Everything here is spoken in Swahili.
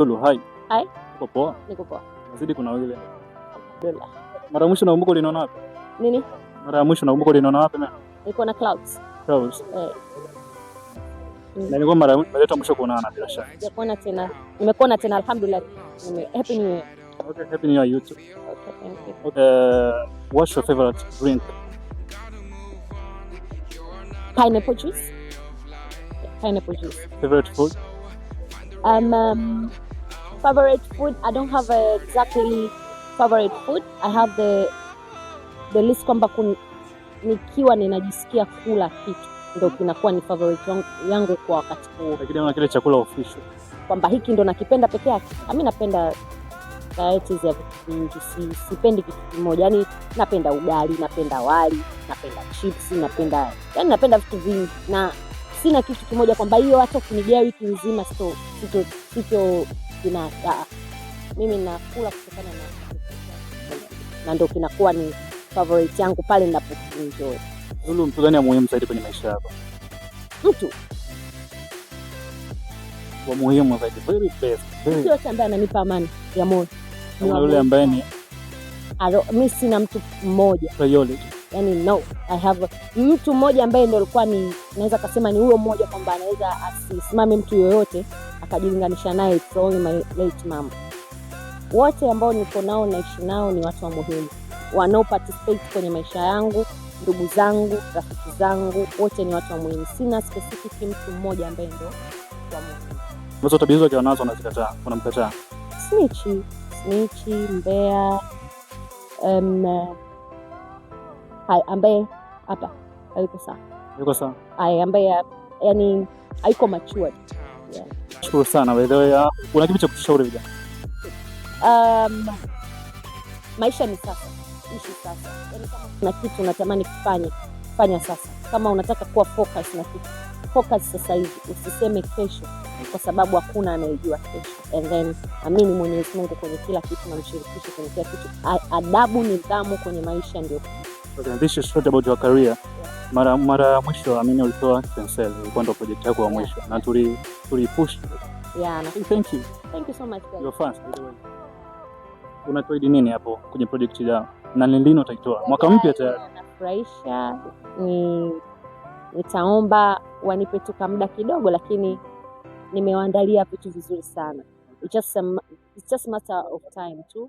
Lulu, hi. Hi. Uko poa? Niko poa. Nazidi kuna wile. Alhamdulillah. Mara ya mwisho nakumbuka uliniona wapi? Nini? Mara ya mwisho nakumbuka uliniona wapi mimi? Niko na clouds. Clouds. Eh. Na ilikuwa mara yetu ya mwisho kuonana bila shaka. Sijakuona tena. Nimekuona tena, alhamdulillah. Happy New Year. Okay, happy New Year you too. Okay, thank you. Okay, what's your favorite drink? Pineapple juice. Yeah, pineapple juice. Favorite food? Favorite food, I don't have a exactly favorite food. I have the list kwamba nikiwa ninajisikia kula kitu ndo kinakuwa ni favorite yangu kwa wakati huo. Lakini una kile chakula official. Kwamba hiki ndo nakipenda peke yake. Mimi napenda varieties ya vitu vingi, sipendi kitu kimoja. Yani napenda ugali, napenda wali, napenda chips, napenda, yani napenda vitu vingi na sina kitu kimoja kwamba hiyo hata ukinigea wiki nzima sito kina. Mimi nakula kutokana na ndo kinakuwa ni favorite yangu pale ninapoenjoy. Lulu, mtu gani ya muhimu zaidi kwenye maisha yako? Mtu Wa muhimu zaidi, very best. Very. Mtu yote ambaye ananipa amani ya moyo. Ni Na wa yule muhimu. Ambaye ni Mi sina mtu mmoja. Priority. Yani no, I have mtu mmoja ambaye ndo alikuwa ni naweza kasema ni huyo mmoja kwamba anaweza asisimame mtu yoyote akajilinganisha naye, it's only my late mom. Wote ambao niko nao, naishi nao, ni watu wa muhimu wanao participate kwenye maisha yangu, ndugu zangu, rafiki zangu, wote ni watu wa muhimu. Sina specific mtu mmoja ambaye ndo wa muhimu. Ambazo tabia hizo akiwa nazo unazikataa, unamkataa. Snitch, snitch, mbea, hai, ambaye hapa hayuko sawa. Yuko sawa. Ai, ambaye yani haiko matured. Yeah. Shukuru sana by the way. Una kipi cha kutushauri vijana? Maisha ni sasa, ishi sasa. Yani kama kuna kitu unatamani kufanya, fanya sasa. Kama unataka kuwa focus na kitu, focus sasa hivi, usiseme kesho, kwa sababu hakuna anayejua kesho. And then amini Mwenyezi Mungu kwenye kila kitu na mshirikishe kwenye kila kitu. Adabu, nidhamu kwenye maisha ndio. Okay, this is short about your career. Mara ya mwisho amini ulitoa Penseli, ilikuwa ndo project yako ya mwisho na tuli push. Yeah, na Hey, thank you. Thank you so much, guys. Your fans, by the way. Unatuahidi nini hapo kwenye project yao? Na ni lini utaitoa? Mwaka mpya tayari. Nafurahisha, ni nitaomba wanipe tu muda kidogo, lakini nimewaandalia vitu vizuri sana. It's just matter of time tu.